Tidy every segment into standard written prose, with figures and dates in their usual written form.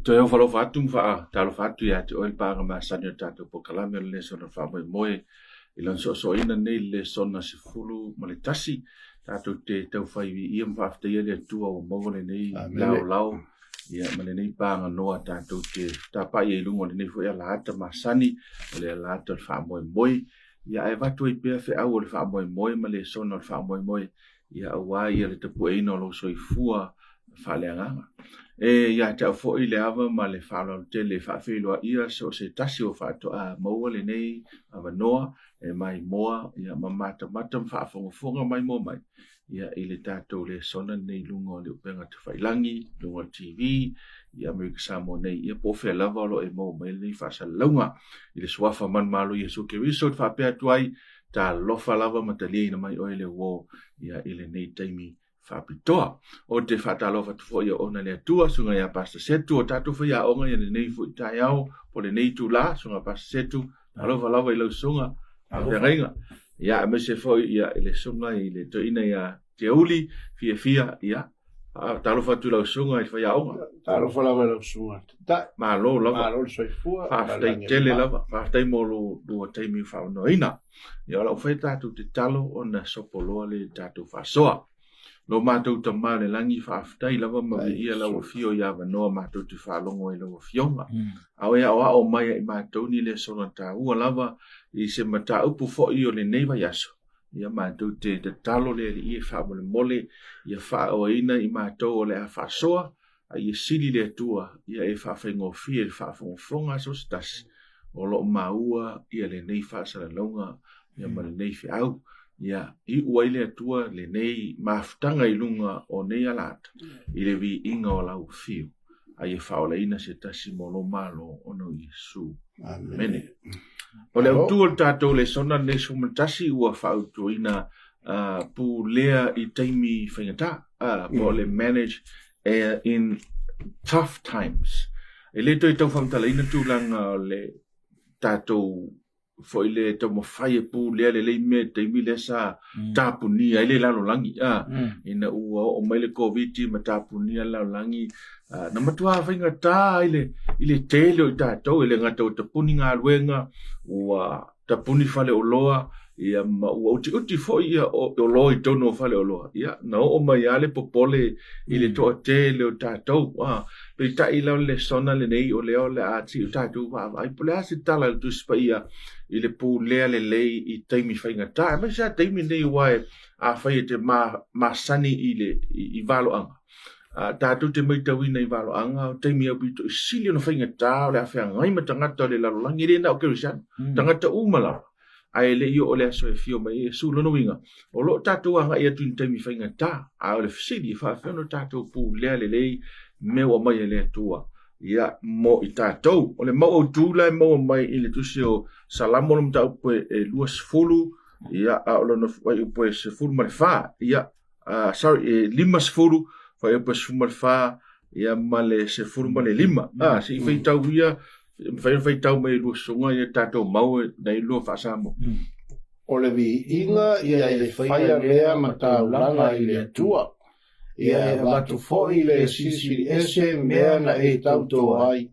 Toe ofalofa atu ma faatalofa atu ia te oe le paaga masani o le tatou polokalame o le lesona o le faamoemoe i lona soosooina nei le lesona 11. Tatou te taufai viia ma faafetaia le Atua ua maua lenei laolao ia ma lenei paganoa tatou te tapai ai i luga o lenei foi alaata masani o le alaata o le faamoemoe. Ia ae avatu ai pea feau o le faamoemoe ma lesona o le faamoemoe ia aua ia le tapueina o lou soifua faaleagaga. E ia te au foi le ava ma le faaaloalo tele e faafeiloaia so o se tasi o faatoa maua lenei avanoa e maimoa ia ma matamata ma faafogafoga maimoa mai ia i le tatou lesona lenei i luga o le upega tafailagi, luga o le TV, i Amerika Samoa nei, ia po o fea lava o lo o e maua mai lenei faasalalauga. I le suafa manumalo o Iesu Keriso e faapea atu ai, Talofa lava ma taliaina mai oe le uo ia i lenei taimi faapitoa. Ou te faatalofa atu foi i auauna a le Atua, Susuga ia Pastor Setu, o tatou faiaoga ia lenei foi taeao po o lenei itula, Susuga Pastor Setu, talofa lava i lau susuga faafeagaiga. Ia, aemaise foi ia i le susuga i le toeaina ia Teuli, fiafia, ia, talofa atu i lau susuga i le faiaoga. Talofa lava i lau susuga Taitai. Malo lava. Malo le soifua. Faafetai tele lava. Faafetai mo lo lua taimi faaonoaina. Ia o lau fai tatou te talo ona sopoloa le tatou faasoa. Lo matou Tama i le lagi, faafetai lava ma viia lau afio i avanoa matou te faalogo ai lau afioga. A o e aoao mai ai matou ni lesona taua lava i se mataupu foi o lenei vaiaso. Ia matou te tatalo le Alii e faamolemole ia faaoaina i matou o le a faasoa, a ia sili le Atua ia e faafaigofie i le faafogafoga a so o se tasi o lo o maua ia lenei faasalalauga ia ma lenei feau. Ia iu ai le Atua lenei mafutaga i luga o nei alaata i le viiga o lau afio, a ia faaolaina se tasi mo lou Malo ona o Iesu. Amene. O le autu o le tatou lesona lenei 11 ua faautuaina pulea i taimi faigata, po o le manage in tough times. E le toe tau faamatalaina tulaga o le tatou foi le taumafai e pulea lelei mea i le taimi lea sa tapunia ai le lalolagi, ina ua oo mai le Koviti ma tapunia le lalolagi, na matua faigata i le tele o i tatou, e le gata ua tapuni galuega, ua tapuni faleoloa, ia ma ua utiuti foi ia oloa i totonu o faleoloa, ia na oo mai lava le popole i le toatele o tatou. Peitai la o le lesona lenei o lea o le a tii o tatou vaavaai po o le a se tala a le Tusi Paia i le pulea lelei i taimi faigata, aemaise lava taimi nei aua afai e te masani i le i valoaga, tatou te matauina i valoaga o taimi aupito i sili ona faigata o le a feagai ma tagata o le lalolagi, e le na o kerisiano, tagata uma lava. Ae le i oo le aso e afio mai ai Iesu. Lona uiga, o lo o tatou agai atu i ni taimi faigata, a o le fesili, e faapefea ona tatou pulea lelei mea ua aumai e le Atua ia mo i tatou. O le mau autu la e maua mai i le tusi o Salamo le mataupu e 20, ia, a o lona fuaiupu e 14, ia, sorry, e 50, fuaiupu e 14, ia ma le 15. Se i faitau ia, mafai ona faitau mai e lua susuga ia tatou mau nai lua faa-Samoa. O le viiga ia e faia lea ma taulaga i le Atua, ia e avatu foi le Silisili Ese mea na e tauto ai,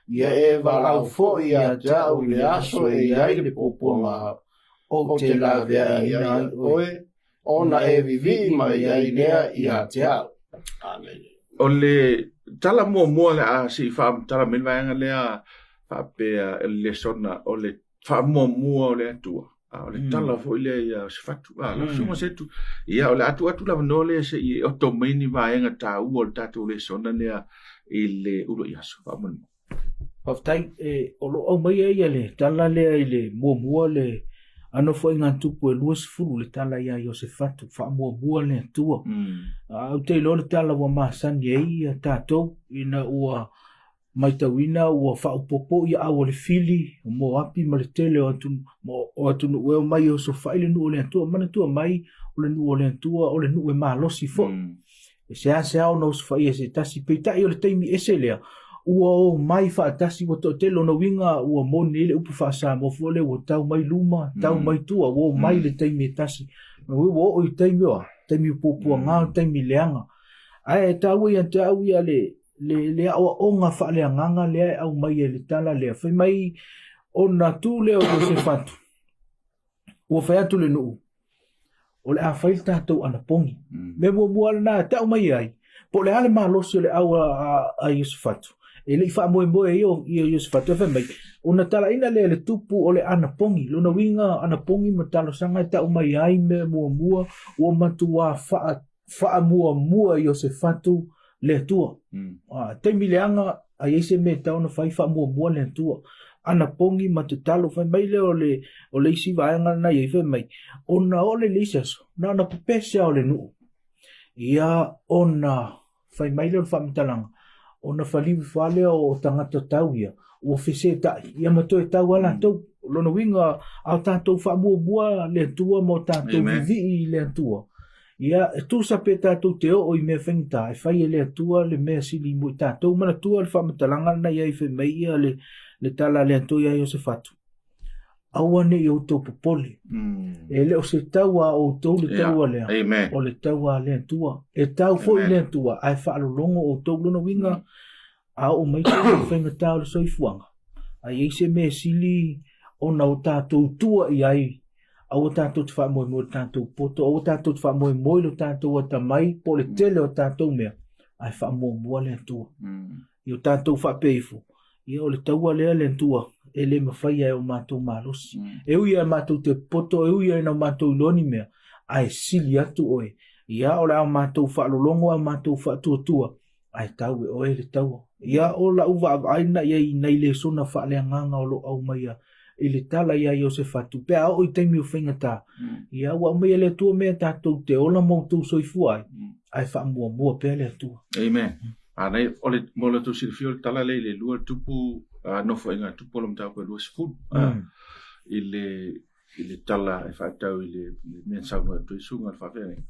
ia e valaau foi ia te au i le aso e i ai le puapuaga, ou te laveaiina ai oe, ona e vivii mai ai lea ia te au. Amene. O le tala muamua le a se i faamatala mai le vaega lea faapea le lesona o le faamuamua o le Atua. A o le tala foi lea ia Sefatu, a lau susuga Setu, ia o le a tuu atu le avanoa lea se i oto mai ni vaega taua o le tatou lesona lea i le uluai aso. Faamolemole. Faafetai, e, o lo o aumaia ia le tala lea i le muamua le a Nofoaiga-a-Tupu e 20 le tala ia Iosefatu, faamuamua le Atua. Ou te iloa le tala ua masani ai ia tatou ina ua matauina ua faaopoopo ia au o le fili, o Moapi ma le tele o o atunuu e omai e osofai le nuu o le Atua. Manatua mai o le nuu o le Atua o le nuu e malosi foi. E seasea ona osofaia e se tasi, peitai o le taimi ese lea, ua omai faatasi, ua toatele lona uiga ua moni ai le upu faa-Samoa foi lea, ua tau mai luma, tau mai tua, ua omai i le taimi e tasi. Lona uiga ua oo i taimi o a? Taimi o puapuaga, taimi leaga. Ae taua ia te au ia le le, le aoaoga faaleagaga lea e aumai e le tala lea. Fai mai ona tu lea o Iosefatu, ua fai atu le nuu, o le a fai le tatou anapogi. Mea muamua lena e tau mai ai, po o le a le malosi o le au a Iosefatu, e le i faamoemoe ai ia Iosefatu, e fai mai, ona talaina lea e le tupu o le anapogi, lona uiga anapogi ma talosaga e tau mai ai mea muamua ua matuā faamuamua Iosefatu le Atua. Taimi leaga a i ai se mea e tatau ona fai, faamuamua le Atua. Anapogi ma tatalo, fai mai lea o le, o le isi vaega lena i ai, fai mai, ona oo lea i le isi aso, na ona pepese lava o le nuu. Ia ona fai mai lea o le faamatalaga, ona faliu ifo lava lea o tagata tau ia, ua fesetai, ia ma toe tau lava latou. O lona uiga, a o tatou faamuamua le Atua ma o tatou vivii i le Atua, ia, e tusa pe tatou te oo i mea faigata, e fai e le Atua le mea sili mo i tatou. Manatua le faamatalaga lena i ai fai mai ia le, le tala a le Atua ia Iosefatu, Aua ne i outou popole. E le o se taua a outou le taua lea, o le taua a le Atua. E tau foi le Atua, ae faalologo outou. Lona uiga, a oo mai taimi o faigata o le soifuaga, a i ai se mea e sili ona o tatou tua i ai, aua tatou te faamoemoe i le tatou poto, aua tatou te faamoemoe i lo tatou atamai po o le tele o tatou mea, ae faamuamua le Atua. I o tatou faapea ifo, ia o le taua lea le Atua e le mafai e o matou malosi. E ui lava matou te poto, e ui lava ina matou iloa ni mea, ae sili atu oe. Ia o le a matou faalologo, a matou faatuatua, ae tau e oe le taua. Ia o lau vaavaai lena i ai i nai lesona faaleagaga o lo o aumaia i le tala ia Iosefatu, pe a oo i taimi o faigata, ia ua aumaia e le Atua mea tatou te ola ma outou soifua ai, ae faamuamua pea le Atua. Amen. Anei, o le, mo le tou silafia o le tala lea i le lua tupu, nofoaiga tupu o le mataupu e 20, i le, i le tala e faatatau i le mea na saunoa atu ai Susuga i le Faafeagaiga,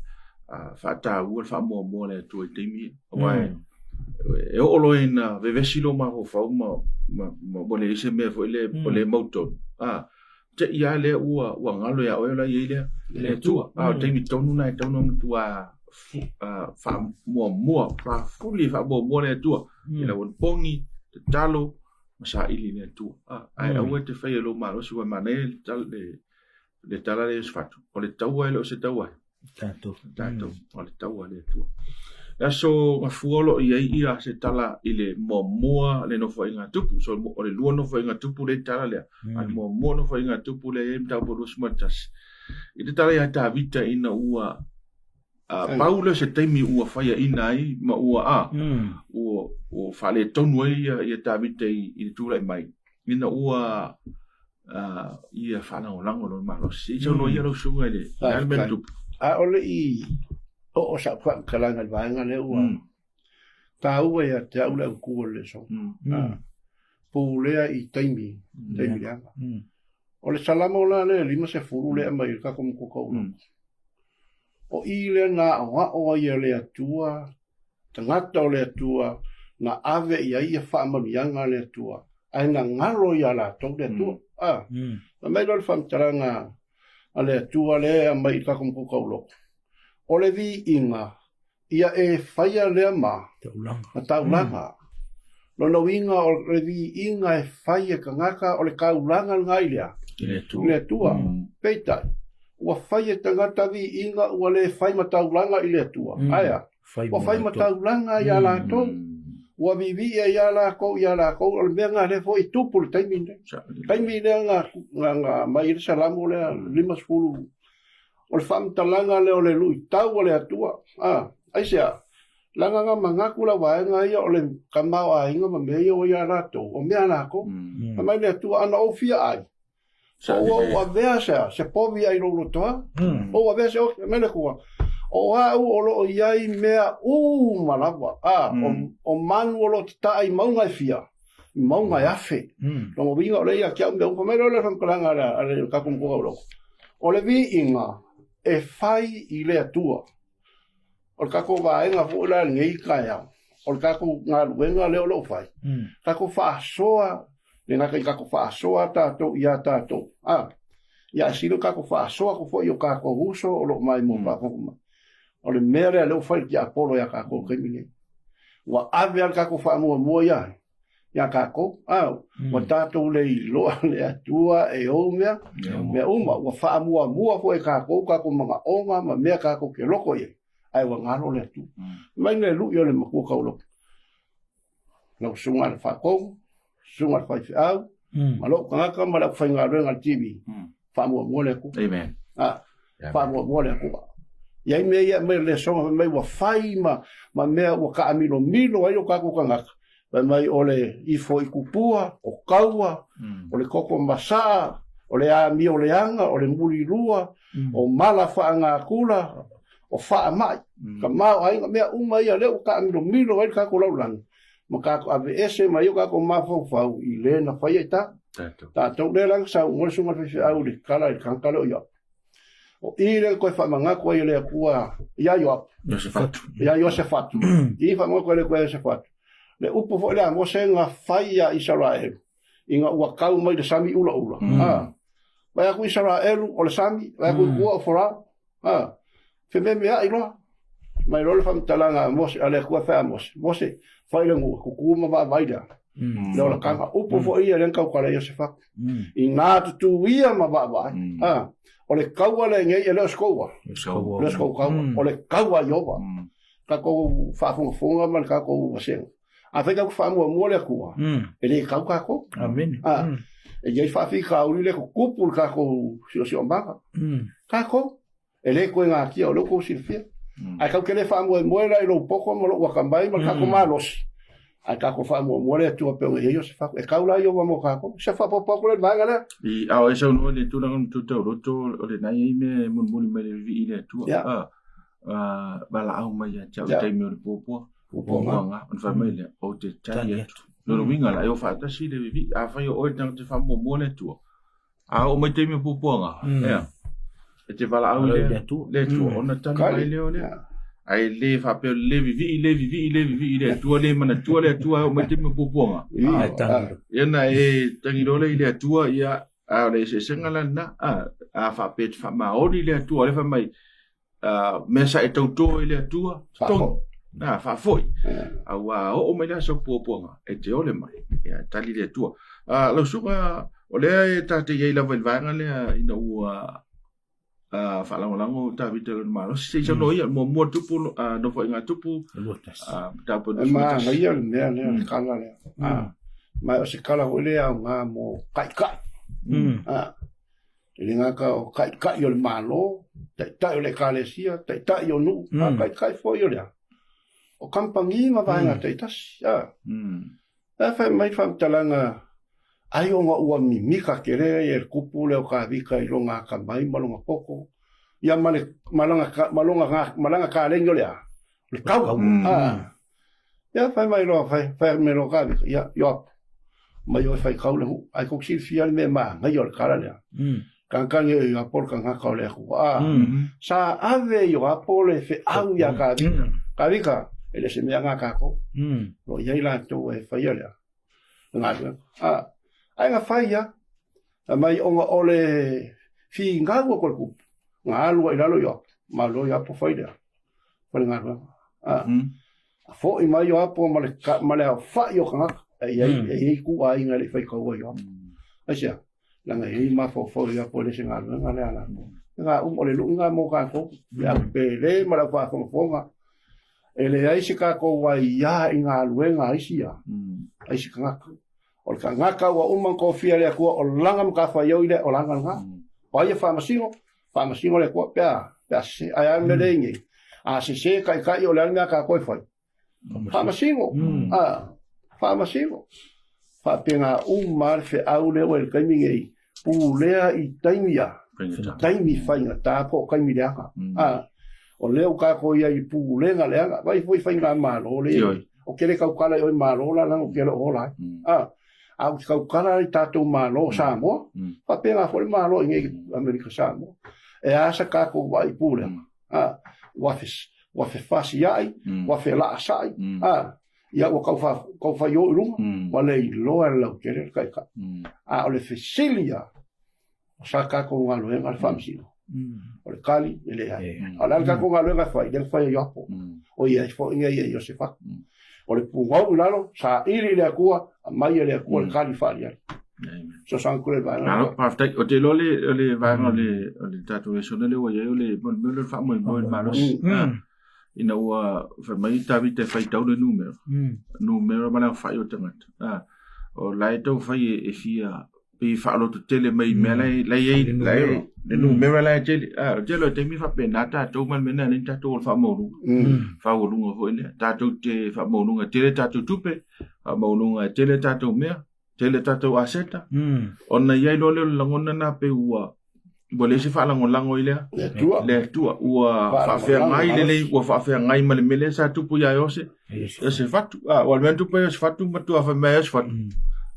faataua le faamuamua a le Atua i taimi ia. Aua e oo loa ina vevesi lou mafaufau ma, ma, ma ua leai se mea foi lea o lea e mautonu, te i lava lea ua, ua galo ia oe la i ai lea, le Atua. A o le taimi tonu lena e tatau ona matua faamuamua, faafuli faamuamua le Atua. I lau anapogi, tatalo, ma saili i le Atua. Ae aua e te faia i lou malosi, ua manaia le tala, le, le tala lea Iosefatu, o le taua e le o se taua e. Tatou. Tatou, o le taua a le Atua. Le aso Gafua o lo o i ai ia se tala i le muamua le nofoaiga a Tupu. So, o le lua nofoaiga a Tupu lea i le tala lea. A le muamua nofoaiga a Tupu lea e i ai mataupu 21. I le tala ia Tavita ina ua pau lea o se taimi ua faiaina ai ma ua a, ua, ua faaletonu ai ia, ia Tavita i, i le tulai mai, ina ua ia faalagolago lona malosi. Se i saunoa ia lau susuga i le, le a le mea na tupu. A o le i oo sa'u faamatalaga i le vaega lea ua taua ia te au le autu o le lesona. Pulea i taimi, taimi leaga. O le Salamo la lea 50 lea e aumai i le tatou matua tauloko. O i lea na aoao ai e le Atua, tagata o le Atua, na ave i ai ia faamanuiaga a le Atua, ae na galo ia latou le Atua. Fai mai lea o le faamatalaga a le Atua lea e aumai i le tatou matua tauloko, o le viiga ia e faia lea ma taulaga. Ma taulaga. Lona uiga o le viiga e fai e tagata o le taulaga lena i le a? I le Atua. I le Atua. Peitai, ua fai e tagata viiga ua le fai ma taulaga i le Atua. Ae a? Ua fai ma taulaga ia latou. Ua viivii ai ia lakou ia lakou. O le mea lena lea foi e tupu i le taimi lenei. Taimi lea na, na, na aumai ai le Salamo lea 50 O le faamatalaga lea o le luitau a le Atua. A, aisea? Leaga na manatu la vaega ia o le tamaoaiga ma mea ia ua ia latou, o mea a latou. Fai mai le Atua, ana ou fia ai, po ua ou avea se a, se povi ai lou lotoa, ou avea se oki, fai mai le Atua, o au o lo o i ai mea uma lava, a, o manu o lo o tataa i mauga e fia, i mauga e afe. Lona uiga o lea ia te au mea uma. Fai mai lea o le faamatalaga a le tatou matua tauloko, O le viiga e fai i le Atua. O le tatou vaega foi la i lenei taeao, o le tatou galuega lea o lo o fai, tatou faasoa, le gata i tatou faasoa tatou ia tatou, a, ia ae sili ona tatou faasoa atu foi i o tatou uso o lo o maimoa faafofoga mai. O le mea lea lea ua fai le tiapolo ia tatou i le taimi lenei. Ua ave lava le tatou faamuamua ia ai, ia tatou, a, ua tatou le iloa le Atua e ou mea, mea uma. Ua faamuamua foi e tatou tatou manaoga ma mea tatou te loto i ai, ae ua galo le Atua. Mai le lui o le matua tauloto, lau susuga i le faatonu, susuga i le faifeau, ma lou tagata ma le aufaigaluega a le TV, faamuamua le Atua. Amen. Ah, faamuamua le Atua. I ai mea ia mai le lesona fai mai ua fai ma, ma mea ua taamilomilo ai o tatou tagata. Fai mai o le ifo i kupua, o kaua, o le koko masaa, o le amio leaga, o le mulilua, o mala faagakula, o faamai, tamaoaiga, mea uma ia lea ua taamilomilo ai le tatou lalolagi ma tatou aveese mai o tatou mafaufau i le na faia i ta. Tatou lea la na saunoa le susuga i le faifeau i le tala i le tagata lea o Ioapo. O i lea na toe faamanatu ai e le Atua ia Ioapo. Iosefatu. Ia Iosefatu. I faamanatu ai le Atua ia Iosefatu. Le upu foi lea a Mose na fai ia Isaraelu ina ua tau mai le sami ulaula. Ah. Vai atu Isaraelu o le sami, vai atu i tua o Farao. A, fememeai loa. Mai loa le faamatalaga a Mose, a le Atua fai a Mose, Mose, fai le nuu, tutu ma vaavaai lea. Le olataga, upu foi ia lea na tautala i Iosefatu. Ina tutū ia ma vaavaai. A, o le kaua lenei e le o se koua. Le o se kou kaua. O le kaua a Ieova. Tatou faafogafoga ma le tatou vasega. Afai tatou te faamuamua le Atua, e le kau tatou. Amene. A, e i ai faafitauli lea tutupu i le tatou siosiomaga. Tatou, e le toe natia, o lea ua outou silafia. Ae tatou te le faamoemoe la i lou poto ma lou atamai ma le tatou malosi, ae tatou faamuamua le Atua pei ona i ai Iosefatu. E kau la Ieova mo tatou. Se faaopoopo atu lea i le vaega lea. I, a o e saunoa i le tulaga o le matua tauloto, o lena e i ai mea e mulimuli mai le vivii i le Atua. Yeah. A, valaau mai ia te au i taimi o le puapua. Puapuaga, ona fai mai lea, ou te tali atu. Lona uiga la, e o faatasi le vivii. Afai o oe le tagata e faamuamua le Atua, a oo mai taimi o puapuaga, ea, e te valaau i le Atua, le Atua, ona tali mai lea o lea. Ae le faapea o le le vivii, le vivii, le vivii le Atua, le manatua le Atua e oo mai taimi o puapuaga. Ia na e tagi loa lea i le Atua, ia, a o le eseesega la lena, a faapea e te faamaoni le Atua, o lea fai mai, mea sa e tauto i le Atua, totogi, na, faafoi. Aua oo mai le aso puapuaga, e te ole mai, ia, tali le Atua. Lau susuga, o lea e ta te i ai lava i le vaega lea ina ua faalagolago Tavita i lona malosi. Se i saunoa ia, muamua tupu, Nofoaiga Tupu, mataupu e manaia le mea lea, le kala lea. Ma o se kala foi lea aoga mo taitai. E le gata o taitai o le Malo, taitai o le Ekalesia, taitai o nuu, a taitai foi o le a? O kamupani ma vaega taitasi. A. E fai mai faamatalaga ai ona ua mimika tele ia le kupu lea o Kavika i lona atamai ma lona poto, ia ma le ma lana ma lona ma lana kaleni o le a? O le kau. A. Ia, fai mai loa, fai, fai mai loa Kavika, ia, Ioapo, mai oe fai kau le nuu, ai kou silafia le mea manaia o le kala lea. Kanikani o Ioapo le kanaka o le Atua. A, sa ave Ioapo le feau iā Kavika. Kavika, e le o se mea na tatou. O lo o i ai latou e faia lea galuega. A, ae na fai lava. Fai mai ona o le finau atu a le tupu, na alu ai i lalo Ioapo, malo Ioapo fai lea. O le galuega. A, a foi mai Ioapo ma le, ma le aofai o tagata, e i ai, e i ai ituaiga e le i faitaua Ioapo. Aisea? Leaga e i ai mafaufau o Ioapo e le o se galuega lea a latou. Na uma o le lui na mo tatou, le au pele ma le au faafogafoga. E leai se tatou aia i galuega a isi a, a isi tagata. O le tagata ua uma ona tofia e le Atua o lana matafaioi lea, o lana lena. O ai e faamasino? Faamasino le Atua pe a, pe a sese. Ae a le mea lea e i nei? A sese taitai o le a le mea a tatou e fai? Faamasino. A, faamasino. Faapena uma lava le feau lea ua i le taimi nei, pulea i taimi a, taimi faigata po o taimi leaga. A, o lea ua tatou i ai i pulega leaga. Vaai foi faigamalo lea e i ai. Ou te le tautala i oe Malo la leaga ou te le o ola ai. A, a ou te tautala i tatou Malo o Samoa, faapena foi le Malo i nei Amerika Samoa. E a sa tatou vaai i pulega? A, ua fe, ua fefasiai, ua felaasaai, a, ia ua tau fa, tau faiō i luga, ua le iloa e le lautele le taitai. A o le fesili lava, o sa tatou galuega le faamasino. O le tali, e leai. A o le a le tatou galuega e fai? Lea na fai e Iapo. O i ai foi nei e Iosefatu. O le pugou i lalo, saili i le Atua, aumai e le Atua le tali faaaliali. Fesoasoani atu lea i le vaega lea. Malo, faafetai. Ou te iloa le, o le vaega o le, o le tatou lesona lea ua i ai, o le, mo le mea lea o le faamoemoe i le malosi. Ina ua fai mai Tavita e faitau le numera, numera ma le aofai o tagata. O la e taumafai e fia pei e faalototele mai i mea la e la e i ai Le la e numera. le numera la e tele. Ah, o le tele o taimi e faapena tatou ma le mea lena e ala ai ona tatou o le faamaualuga. Faaualuga foi lea. Tatou te faamaualuga e tele tatou tupe, faamaualuga e tele tatou mea, tele tatou aseta. Ona i ai loa lea o le lagona lena pei ua ua leai se faalagolago i lea Le Atua. le Atua ua Faalagolago faafeagai lelei malosi. ua faafeagai ma le mea lea sa tupu ia Iose Iosefatu ah ua le mea na tupu ia Iosefatu matua fai mai Iosefatu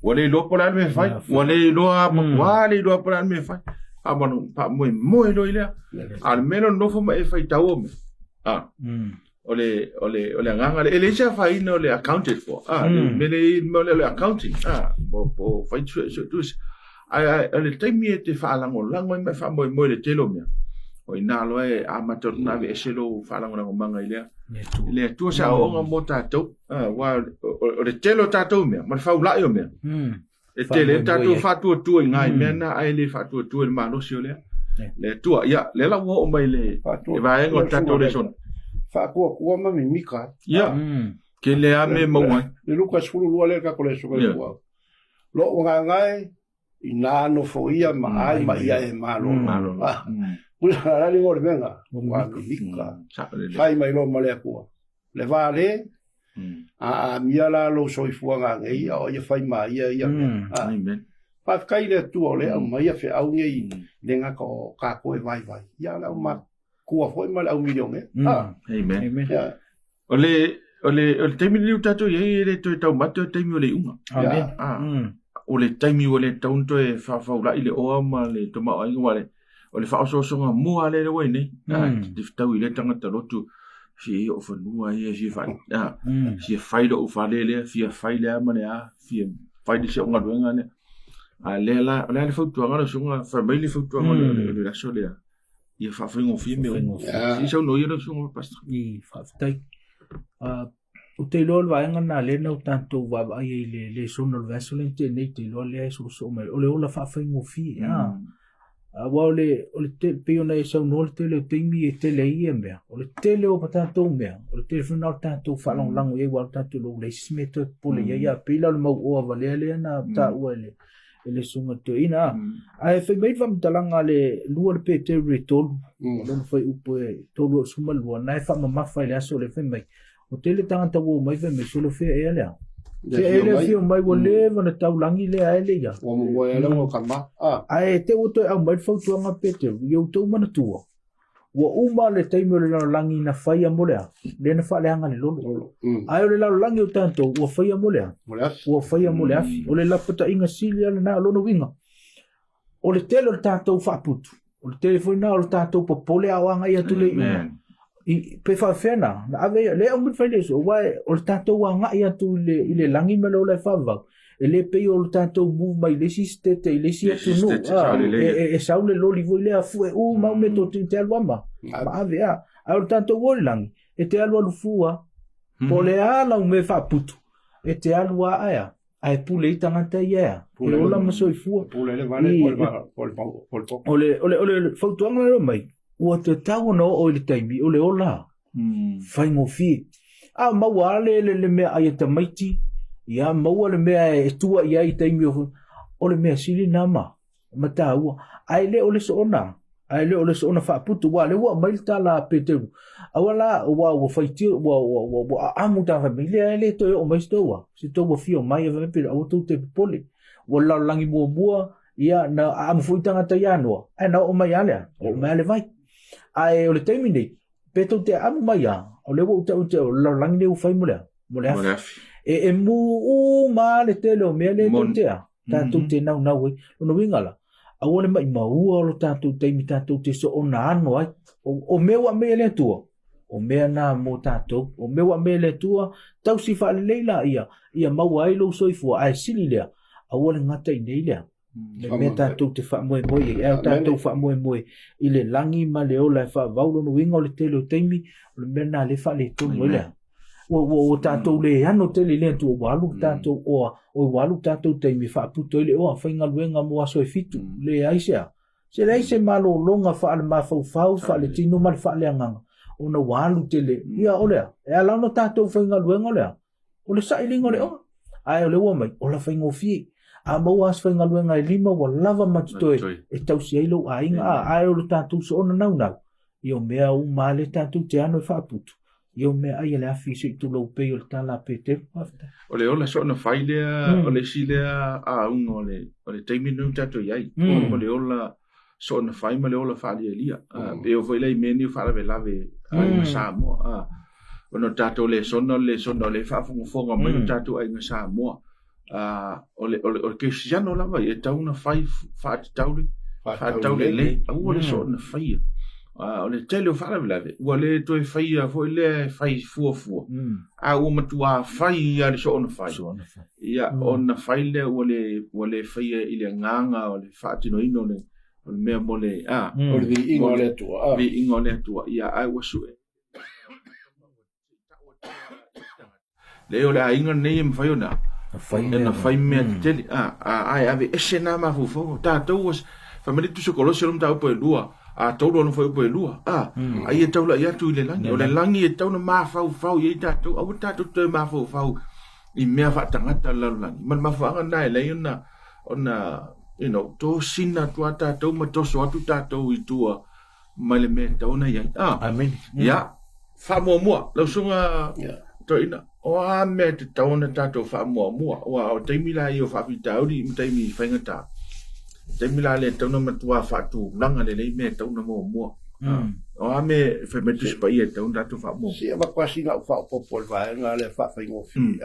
ua le iloa po o le a le mea e fai ua le iloa matua le iloa po o le a le mea e fai faamoemoe loa i lea a o le mea lea o le nofo ma e faitau mea ah o le o le o le agaga lea e leai se afaina o le accounted for ah le mea lea i mea o le accounting ah po fai suetusi ae ae o le taimi e te faalagolago ai ma e faamoemoe i le tele o mea o i ina loa e amata ona aveese lou faalagolagomaga i lea i le Atua se aoaoga mo tatou ah aua o le tele o tatou mea ma le faulai o mea E tele ai tatou faatuatua i nai mea na ae le faatuatua i le malosi o lea. Le Atua. Ia, lea la ua oo mai le vaega o le tatou lesona. Faatuatua ma mimika ai. Ia, ke le a me maua ai. Le Luka 12 lea tatou lesona i tua. Lou agaga e, ina nofoia ma ai ma ia e malolo. Pula la le o le mea ua mimika. Fai mai loa ma le Atua. Le va le, a amia la lou soifuaga nei, a o ia fai ma ia ia mea. Amen. Faafetai i le Atua o lea e aumaia feau nei, le gata o tatou e vaivai, ia o le aumatua foi ma le aumilionea. Amen. Amen. O le, o le, o le taimi lenei ua tatou i ai e le toe taumate o le taimi o le iuga. Amen. O le taimi ua le tatau ona toe faafaulai le oa ma le tamaoaiga aua o le faaosoosoga mua lea ua i nei. Te fetau i lea tagata lotu fia i o'u fanua ia fia fai fia fai lo'u fale lea fia fai le a ma le a fia fai le si o'u galuega lea. A lea la o le a le fautuaga lau susuga fai mai le fautuaga o le aso lea ia faafaigofie mea uma. Se i saunoa ia lau susuga Pastor. I faafetai. Ou te iloa o le vaega lena lea na o tatou vaavaai ai i le lesona o le vaiaso lea na tea nei, ou te iloa lea e soosoo mai, o le ola faafaigofie. Aua o le, o le te, pei ona e saunoa le tele o taimi e tele ai ia mea, o le tele o tatou mea, o le tele foi lena o le tatou faalagolago i ai, aua o le tatou iloa ua leai se isi mea e toe popole i ai, a pei la o le mau oa valea lea na taua e le, e le susuga toeaina. Ae fai mai le faamatalaga a le lua le Peteru e tolu, lona fuaiupu e 3 o le 12, na e faamamafa i le aso lea fai mai, o tele tagata ua omai fai mai, solo fea ea lea. Fea ea lea afio mai, ua leva ona taulagi lea ae le ia. Ua momoe ai lava kama. Ae te ua toe aumai le fautuaga a Peteru, ia outou manatua, Ua uma le taimi o le lalolagi na faia mo le a? Lea na faaleaga le lolo. Ae o le lalolagi o tatou, ua faia mo le a? Ua faia mo le afi. O le lapataiga sili lava lena o lona uiga. O le tele o le tatou faaputu, o le tele foi lena o le tatou popole a o agai atu le iuga. I, pe faafefea na, na ave ia, lea aumai le fai le aua o le tatou agai atu i le, i le lagi ma le ola e faavavau, e le pei o le tatou move mai le isi state i le isi atunuu e sau le loli foi lea fue uma au mea tou te alu ama ma ave a ae o le tatou o i le lagi e te alualu fua po o le a lau mea faaputu e te alu a ae a ae pule ai tagata ia e a e ola ma soifua o le o le o le fautuaga lea mai ua tatau ona oo i le taimi o le ola Faigofie. A maua lava le, le, le mea ai a tamaiti, ia maua le mea e tua i ai i taimi o, o le mea sili na ma, ma tāua. Ae le o le soona, ae le o le soona faaputu, aua o lea ua aumai le tala a Peteru, aua la, ua, ua faitio, ua, ua, ua, ua aamu tā fai mai, lea e le toe oo mai se tou, se tou afio mai, e fai mai Peteru, aua tou te popole. Ua lalolagi muamua, ia, na aamu foi tagata ia Noa, ae na oo mai lava lea, oo mai lava le vai. Ae o le taimi nei, pe tou te aamu mai a, o lea ua ou tau te o le lalolagi nei ua fai mo le a, mo le afi. E, e mū uma le tele o mea lea tou te a, tatou te naunau ai. Lona uiga la, aua le maʻimaua o lo tatou taimi tatou te soona ano ai. O, o mea ua aumai e le Atua, o mea na mo tatou. O mea ua aumai e le Atua, tausi faalelei laia, ia maua ai lou soifua, ae sili lea, aua le gata i nei lea. Le mea tatou te faamoemoe i ai, ae o tatou faamoemoe i le lagi ma le ola e faavau. Lona uiga o le tele o taimi, o le mea lena o lea e faaletonu ai le Ua ua ua tatou le ano tele i le Atua ua alu le tatou oa, oi ua alu tatou taimi e faaputo ai le oa, faigaluega mo aso e fitu, leai se a. Se leai se malologa faalemafaufau, faaletino ma le faaleagaga, ona ua alu tele. Ia, o le a? E ala ona tatou faigaluega o le a? O le sailiga o le oa. Ae o lea ua mai, ola faigofie. A maua aso faigaluega e lima ua lava ma totoe e tausi ai lou aiga. A, ae o le tatou soona naunau, ia o mea uma lava lea tatou te ano e faaputu, ia o meaai a le afi se i tulou pei o le tala a Peteru. Faafetai. O le ola soona fai lea, o le isi lea auga o le, o le taimi lenei ua tatou i ai. O le ola soona fai ma le ola faalialia. Pei oo foi la i mea nei o faalavelave a aiga Samoa. Ona o tatou lesona, o le lesona o lea e faafogafoga mai o tatou aiga Samoa. O le, o le, o le kerisiano lava ia, e tatau ona fai faatatau le, faatatau lelei, aua le soona faia. O le tele o faalavelave, ua le toe faia foi lea e fai fuafua, a ua matua fai lava le soona fai. Ia, ona fai lea ua le, ua le faia i le agaga o le faatinoina o le, o le mea mo le, a. O le viiga o le Atua. Viiga o le Atua. Ia, ae ua sue. Leai, o le aiga lenei e mafai ona ona fai mea tetele. Ae aveese na mafaufauga. O tatou ua fai mai le Tusi o Kolose o le mataupu e lua, a tolu ona fuaiupu e lua, a, ai e taulai atu i le lagi. O le lagi e tatau ona mafaufau i ai tatou, aua tatou te toe mafaufau i mea faatagata o le lalolagi. Ma le mafuaaga lena e leai ona, ona, you know, tosina atu lava tatou ma toso atu tatou i tua mai le mea e tatau ona i ai. Ah, Amen. Ia, faamuamua, lau susuga Toeaina, o a mea e tatau ona tatou faamuamua? Aua o taimi la ia o faafitauli ma taimi faigata, taimi la lea e tatau ona matua faatulaga lelei mea e tatau ona muamua. O a mea e fai mai Tusi Paia e tatau ona tatou faamuamua? Se i avatu lava sina au faaopoopo i le vaega lea faafaigofie,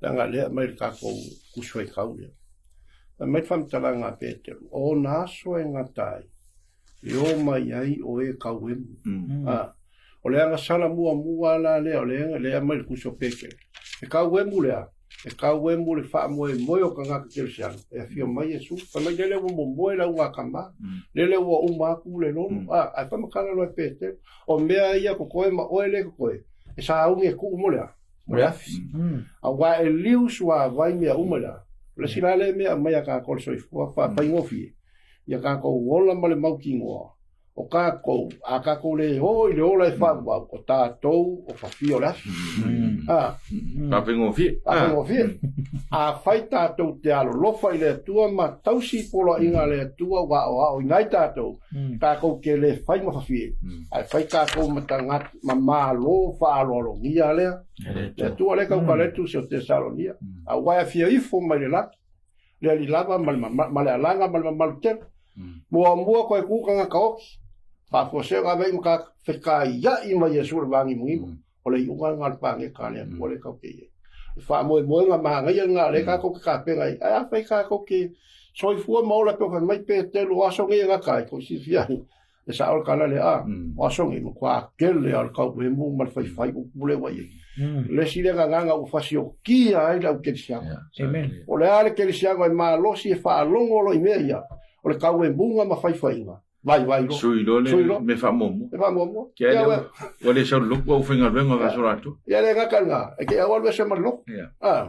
leaga o lea e aumai i le tatou Tusi Faitau lea. Fai mai le faamatalaga a Peteru, o ona aso e gata ai, e o mai ai o e kauemu. A, o le agasala muamua la lea, o le lea mai le Tusi o Peteru. E kauemu lea, e kauemu le faamoemoe o tagata kerisiano, e afio mai Iesu. Fai mai lele ua momoe lau gakama, lele ua uma atu le lolo. A, ae faamatala loa e Peteru, o mea ia totoe ma oe le totoe, e sauni e tuu mo le a? Mo le afi. Aua e liu suavai mea uma lea. O le isi la lea mea aumai a tatou le soifua faafaigofie, ia tatou ola ma le mautinoa, o tatou, a tatou le o i le ola e faaauau, o tatou o fafia o le afi. A. Faafaigofie. Faafaigofie. Afai tatou te alolofa i le Atua ma tausi poloaiga a le Atua ua aoaoina ai tatou, tatou te le fai ma fafie, ae fai tatou ma tagata, ma malo faaaloalogia lea. Le Atua lea tautala ai le Tusi o Tesalonia. Aua e afio ifo mai le lagi, le alii lava ma le, ma le alaga ma le mamalu tele. Muamua koe tu tagata oti, faafuasea ave ai ma ka fekaiai ma Iesu le vāgimogimo. O le iuga lena o le paneta a le Atua lea tatou te i ai. Le faamoemoega manaia lena o lea tatou te tapena ai. Ae afai tatou te soifua ma ola pei ona fai mai Petelu, o aso nei e gata ai, tou silafia ai, e sao le tala lea, a, o aso nei, matua tele lava o le tauemu ma le faifai upu lea ua i ai. Le isi lea gagana ua fasiokia ai le au kerisiano. Amen. O le a le kerisiano e malosi e faalogo loa i mea ia, o le tauemuga ma faifaiga, vaivai loa. Sui loa le mea faamuamua. Mea faamuamua. Kia ia ua, ua le sau le lotu ua faigaluega faasolo atu. Ia le gata lena, e te au alu ese ma le lotu. Ah.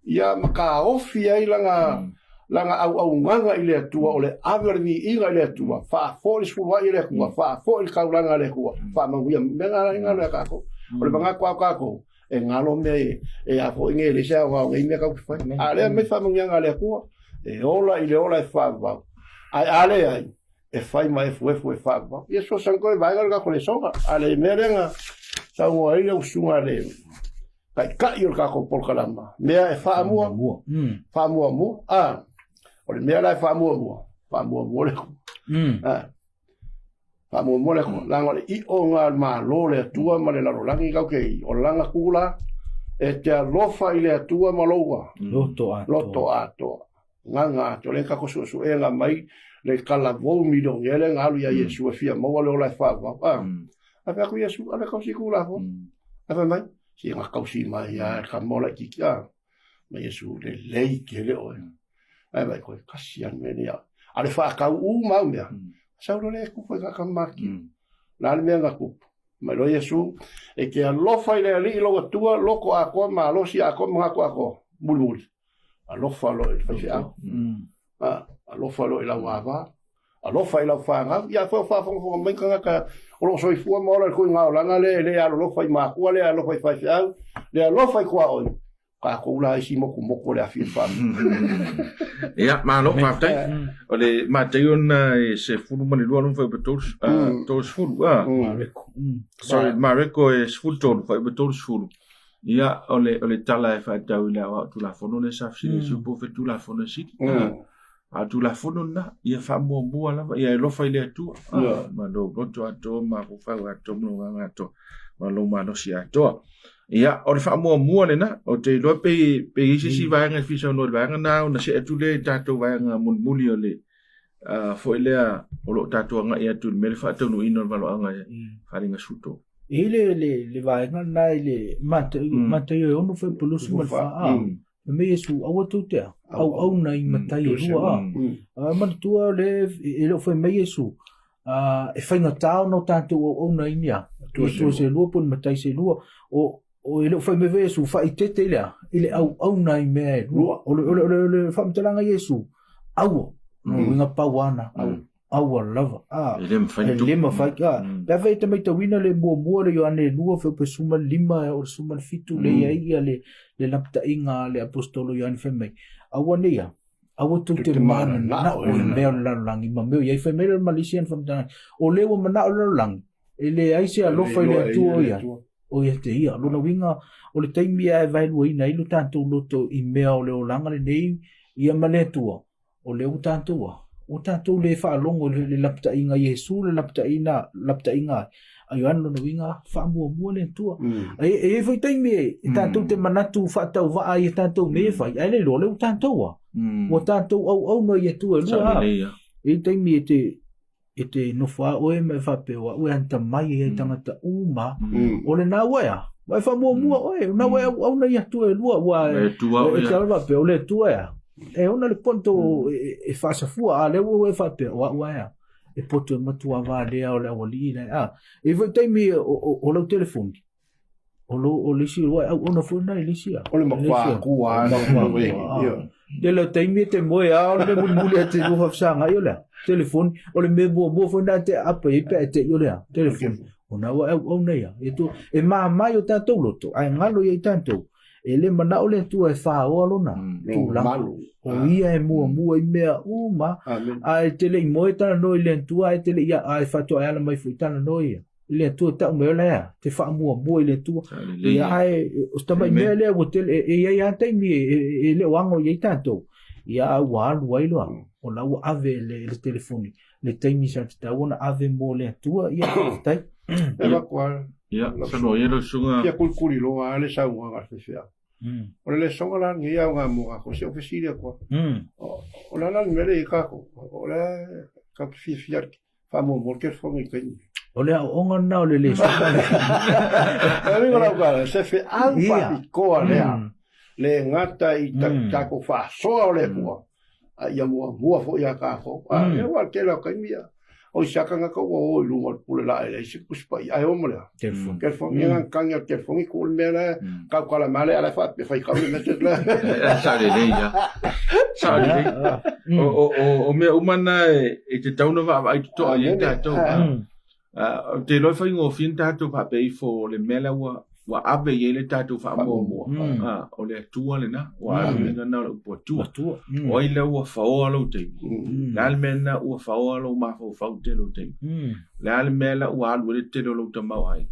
Ia ma taofi ai lana lana auaunaga i le Atua, o le ave o le viiga i le Atua, faafoi le sefuluai i le Atua, faafoi le taulaga a le Atua, faamanuia mea na e galo ia tatou. O le manatu lava o tatou, e galo mea e, e a foi nei, e leai se aoga o nei mea tatou te fai. A o lea aumai faamanuiaga a le Atua, e ola i le ola e faavavau, ae a leai, e fai ma efuefu e faavavau. Ia fesoasoani koe vaega le tatou lesona. A le mea lea na saunoa ai lau susuga le taitai o le tatou polokalama, mea e faamua, faamuamua. A, o le mea la e faamuamua, faamuamua le Atua. A, faamuamua le Atua. Leaga o le io lena o le Malo o le Atua ma le lalolagi tatou te i, o lana tula e te alofa i le Atua ma lou loto atoa. Loto atoa. Gaga atoa lea tatou suesuega mai le talavou milionea lea na alu ia Iesu e fia maua le ola e faavavau. A, a fai atu Iesu, ave tausi i Tulafono. A fai mai, si na tausi mai lava e tama o laitiiti. A, ma Iesu, lelei tele oe. Ae vaai koe, kasi lava le mea lenei. A o le faatau uma au mea, sau loa lea e tupu ai tagata ma makia. O le a le mea na tupu? Mai loa Iesu, e te alofa i le Alii lou Atua, loko atoa, malosi atoa, manatu atoa. Mulimuli. Alofa loa i le faifeau. Ah, alofa loa i lau ava. Alofa i lau fanau. Ia afai o faafogafoga mai tagata o lo o soifua ma ola i le tuiga olaga lea e le alolofa i makua, le alofa i faifeau, le alofa i tuaoi, tatou la isi motumotu o le afi e faamua. Ia, malo, faafetai. O le Mataio lena e 12 lona fuaiupu 30, a. Mareko. Sorry, Mareko e 13 fuaiupu 30. Ia, o le, o le tala e faatau i le aoao Tulafono lea sa fesili ai po o fea Tulafono e sili. A o Tulafono lena, ia faamuamua lava, ia e alofa i le Atua. Ma lou loto atoa, mafaufau atoa, ma lou agaga atoa, ma lou malosi atoa. Ia, o le faamuamua lena, ou te iloa pe, pe i ai se isi vaega e fia saunoa i le vaega lena ona see atu lea i tatou vaega mulimuli o le uh, foi lea o lo o tatou agai atu i le mea le faataunuuina o le valoaga e Faaaliga 13. E i le, le, le vaega lena i le Mataio, Mataio e 6 fuaiupu 24 a. Fai mai Iesu, aua tou te auauna i matai e lua a. A manatua le e le o fai mai Iesu, e faigata ona o tatou auauna i ni a, i atua se lua po o ni matai se lua. O, o e le o fai mai foi Iesu, faaeteete i le a, i le auauna i mea e lua. O le, o le, o le, o le faamatalaga a Iesu, aua, lona uiga pau lava na, aua. Aua lava. A, E le mafai e le mafai. A, pe afai e te matauina le muamua le Ioane 2 fuaiupu 15 e oo i le 17 lea i ai ia le, le lapataiga a le aposetolo Ioane fai mai, aua nei a, aua tou te mananao i mea o le lalolagi ma mea o i ai. Fai mai lea ma le isi ana faamatalaga, o lea ua manao le lalolagi, e leai se alofa i le Atua o i ai. O ia te ia. Lona uiga, o le taimi lava e vaeluaina ai lo tatou loto i mea o le olaga lenei, ia ma le Atua, o lea ua tatou a, ua tatou le faalogo i le lapataiga a Iesu, le lapataiga, lapataiga a Ioane, lona uiga, faamuamua le Atua. E, e i ai foi taimi e, e tatou te manatu faatauvaa ai i a tatou mea e fai, ae le iloa, o lea ua tatou a, ua tatou auauna i Atua e lua a. E i ai taimi e te, e te nofo lava oe ma e faapea, o au e atamai ai i tagata uma, o lena ua e a, ua e faamuamua oe, o lena ua e auauna i Atua e lua, ua e, e te ala faapea, o le Atua e a, e ona le poto e faasafua, a o lea ua e faapea, o au lava e a, e poto e matua valea o le aualii la e a. E i ai foi taimi o lau telefoni, O lo o le isi ua e auauna foi lena i le isi a. O le matua akua a. Le le taimi e te moe a o le mea mulimuli e te lua faafesagai o le a telefoni. O le mea muamua foi lena e te aapa i ai pe a e te i o le a telefoni. O na ua e auauna ia. E tu e mama i o tatou loto ae galo ia i tatou. E le manao le Atua e faoa lona tulaga. O ia e muamua i mea uma. Ae te le i moe talanoa i le Atua ae te le i ae faatoa e ala mai foi talanoa ia. i le Atua tau mai o le a, te faamuamua i le Atua. Ia ae o se tamai mea lea ua tele, e i ai lava taimi e le o ago i ai tatou, ia a ua alu ai loa, o la ua ave e le, le telefoni, le taimi sa tatau ona ave mo le Atua, ia faafetai. E avatu lava. Ia, saunoa ia lau susuga. Fia kulikuli loa lava le saunoaga a le faifeau. O le lesoga la lenei aoga mo kākou, se i ou fesili atu lava. O le a la le mea lea e i ai kākou? O le a tatou te fiafia faamuamua le telefoni i taimi. O le aoaoga lena o le le soga le. E uiga lau tala, se feau faapitoa lea, le gata i tatou faasoa o le Atua, a ia muamua foi ia tatou. A lea ua tele o taimi ia, o isi lava tagata ua o i luga o le pule laa e leai se Tusi Paia, ae o ma le a? Telefoni. Telefoni, ia na tagi o le telefoni, tuu le mea lea, tautala mai lea, a o la e faapea faitau le message lea. Sao lelei ia. Sao lelei. O mea uma na e tatau ona vaavaai totoa i ai tatou. Ou te iloa e faigofie ona tatou faapea ifo o le mea lea ua ave i ai le tatou faamuamua. O le Atua lena, ua ave i lena o le upu Atua. O ai lea ua faoa lou taimi? O le a le mea lena ua faoa lou mafaufau tele o taimi? O le a le mea lea ua alu ai le tele o lou tamaoaiga?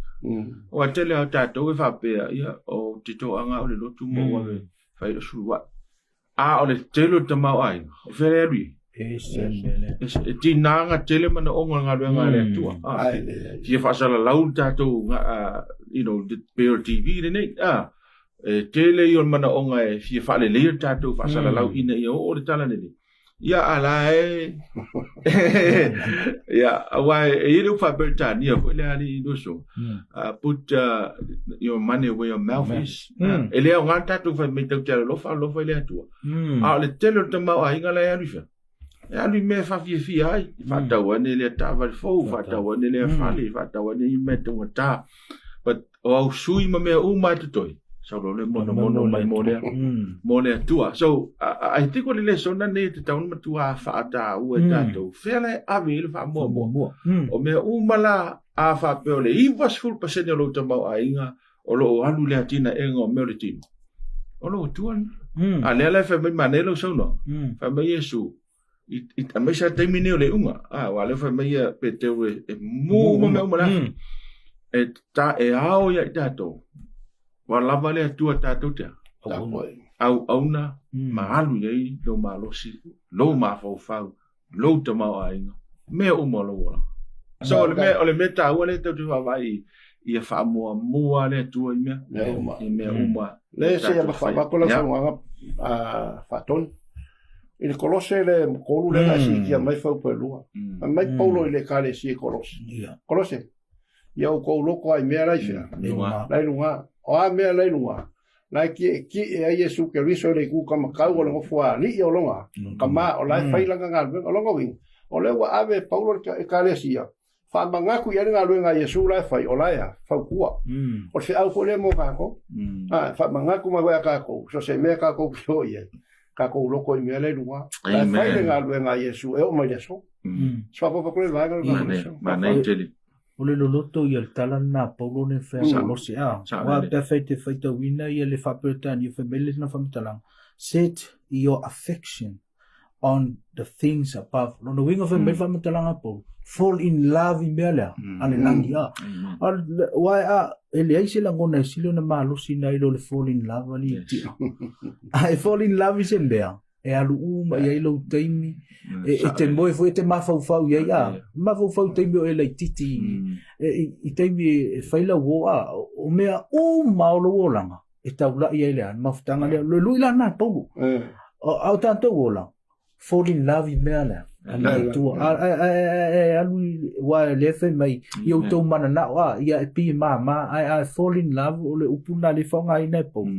Aua tele lava o tatou e faapea, ia, ou te toaga au i le lotu ma ou ave e fai ai lou suluai. A o le tele o le tamaoaiga, o fea le alu i ai? Ese le mea lea. E tinaga tele manaoga o le galuega a le Atua. Fia faasalalau le tatou, you know, pei o le TV lenei. E tele ia o le manaoga e fia faaleleia le tatou faasalalau ina ia oo le tala lelei. Ia, a la e... Ia, aua e i ai le upu faa-Peretania foi lea alii Luso. Put your money where your mouth is. E le aoga le tatou fai mai tatou te alolofa, alolofa i le Atua. A o le tele o le tamaoaiga la e alu i fea? E alu i mea e faafiafia ai, faatau ane lea taavale fou, faatau ane lea fale, faatau ane i mea taugata. But o au sui ma mea uma e totoe, sau loa le monomono mai mo le, mo le Atua. So, I think o le lesona nei e tatau ona matua faataua e tatou. Fea la e ave i ai le faamuamua? O mea uma la a faapea o le 90% o lou tamaoaiga o lo o alu i le atinaega o mea o le tino, o lou Atua lena. A lea la e fai mai manaia lau saunoaga. Fai mai Iesu, i aemaise lava taimi nei o le iuga, a, aua o lea fai mai ia Peteru e mu uma mea uma le afi. E ta, e ao ia i tatou, ua lava le Atua tatou te auauna ma alu i ai lou malosi, lou mafaufau, lou tamaoaiga, mea uma o lou olaga. So, o le mea, o le mea taua lea tatou te vaavaai ia faamuamua le Atua i mea, mea uma. I mea uma. Le se ia mawhaamako lau saunoaga faatonu. I le Kolose le tolu lea na e siitia mai faupu e lua. Fai mai Paulo i le Ekalesia i Kolose. Kolose, ia outou loko ai mea la i fea? La i luga. O a mea la i luga? La e ki'eki'e ai Iesu Keriso i le itu kamatau o le nofoalii o lona Tama, o la e fai lana galuega. O lona uiga, o lea ua ave e Paulo le Ekalesia Faamanatu i ai le galuega a Iesu la e fai, o la e a? Fautua. O le feau foi lea mo tatou. A, faamanatu mai foi ia tatou, so o se mea tatou te o i ai, tatou loto i mea la i luga. La e fai le galuega a Iesu e oo mai le aso. Faaopoopo atu le vaega lena. Manaia tele. O le loloto ia le tala lena a Paulo lea e fai a Kolose, a, aua pe afai e te faitauina ia le Faa-Peretania fai mai lena faamatalaga, set your affection on the things above. Lona uiga fai mai faamatalaga a Paulo, fall in love i mea lea, a le lagi a. Aua a, e leai se lagona e sili ona malosi nai lo le fall in love alii yes. tia. A e fall in love i se mea, e alu uma i ai lou taimi, e, e te moe foi e te mafaufau i ai a. Mafaufau i taimi o e laititi, e, i, i taimi e fai lau o a, o mea uma o lou olaga, e taulai ai le a, le mafutaga lea. Le lui la na Paulo. A o tatou ola, fall in love i mea lea. A le Atua. A alu i, ua e le fai mai, i outou mananao, a, ia e pei e māmā, ae a fall in love, o le upu lena lea e faaaogaina e Paulo.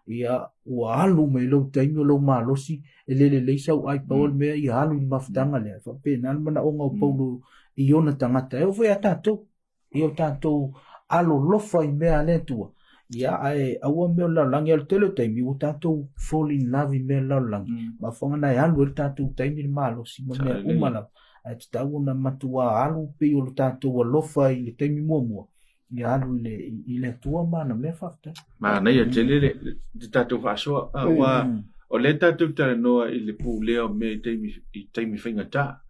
Ia, ua alu mai lou taimi o lou malosi, e le lelei sau ai pau o le mea ia alu i le mafutaga lea. E faapena le manaoga o Paulo i ona tagata. E oo foi ia tatou. i o tatou alolofa i mea a le Atua. Ia, ae aua mea o le lalolagi, a o le tele o taimi ua tatou fall in love i mea o le lalolagi. Mafuaaga na e alu ai le tatou taimi, le malosi ma mea uma lava. Ae tatau ona matua alu pei o le tatou alofa i le taimi muamua, ia alu i le, i le Atua ma ana mea. Faafetai. Manaia tele le, le tatou faasoa. Aua o lea tatou talanoa i le pulea o mea i taimi, i taimi faigata.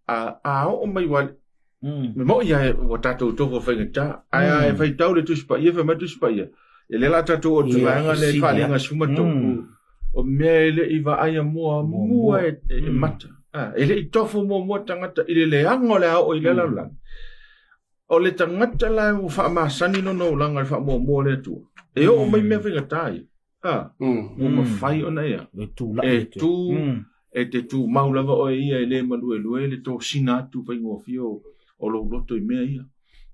A, a oo mai ua, Me moʻi a ua tatou tofo faigata. Ae a e faitau le Tusi Paia, fai mai Tusi Paia, e le la tatou o le vaega lea i Faaaliga 13. O mea e le i vaaia muamua e, e mata. E le i tofo muamua tagata i le leaga o le a oo i le lalolagi. O le tagata la ua faamasani lona olaga i le faamuamua o le Atua. E oo mai mea faigata ia. Ua mafai ona ia. E tulai. E tu, e te tumau lava oe ia e le maluelue le tosina atu faigofie o lou loto i mea ia.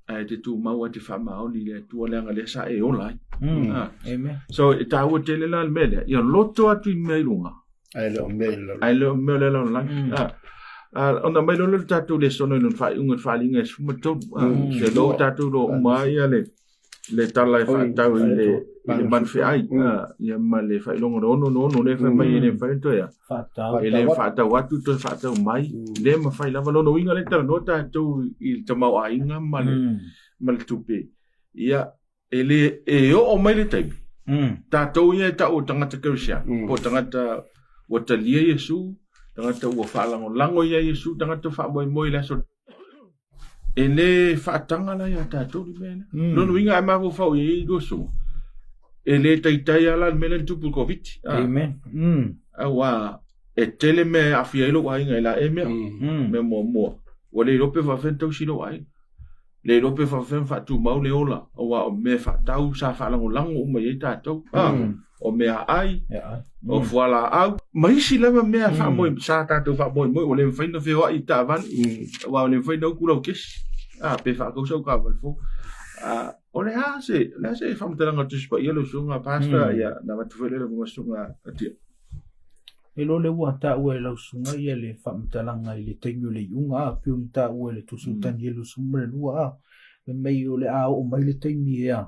Ae te tumau ae te faamaoni i le Atua leaga lea sa e ola ai. Amen. So e taua tele la le mea lea, ia loto atu i mea i luga. Ae le o mea i le lalolagi. Ae le o mea o le lalolagi. Ona aumai loa lea o le tatou lesona i lona faaiuga i le Faaaliga e 13. Se loa ua tatou iloa uma ai le le tala e faatatau i le i le manufeai ia ma le faailoga o le ono ono ono lea fai mai e le mafai ona toe e le faatau atu toe faatau mai le mafai lava lona uiga lea talanoa tatou i le tamaoaiga ma le ma le tupe ia e le e oo mai le taimi tatou ia e tau o tagata kerisiano po o tagata ua talia Iesu tagata ua faalagolago ia Iesu tagata faamoemoe i le aso E le faataga la ia tatou le mea lea. Lona uiga a mafaufau i ai lua susuga, e le taitai lava la le mea lea na tupu i le Koviti. Amen. Aua e tele mea e aafia ai lou aiga i la ea mea. Mea muamua, ua le iloa pe faapefea ona tausi lou aiga. Le iloa pe faapefea ona faatumau le ola, aua o mea faatau sa faalagolago uma i ai tatou. O meaai, o fualaau, ma isi lava mea faamoe, sa tatou faamoemoe, ua le mafai ona feoai i taavale, aua ua le mafai ona utu lau kesi, pe faatau sau taavale fou. O le a se, o le a se faamatalaga o le Tusi Paia lau Susuga Pastor, ia, na avatu foi lea i lau Susuga Atia. E iloa lea ua taua e lau susuga ia le faamatalaga i le taimi o le iuga a, pei ona taua e le Tusi o Tanielu 12 a, fai mai o le a oo mai le taimi ea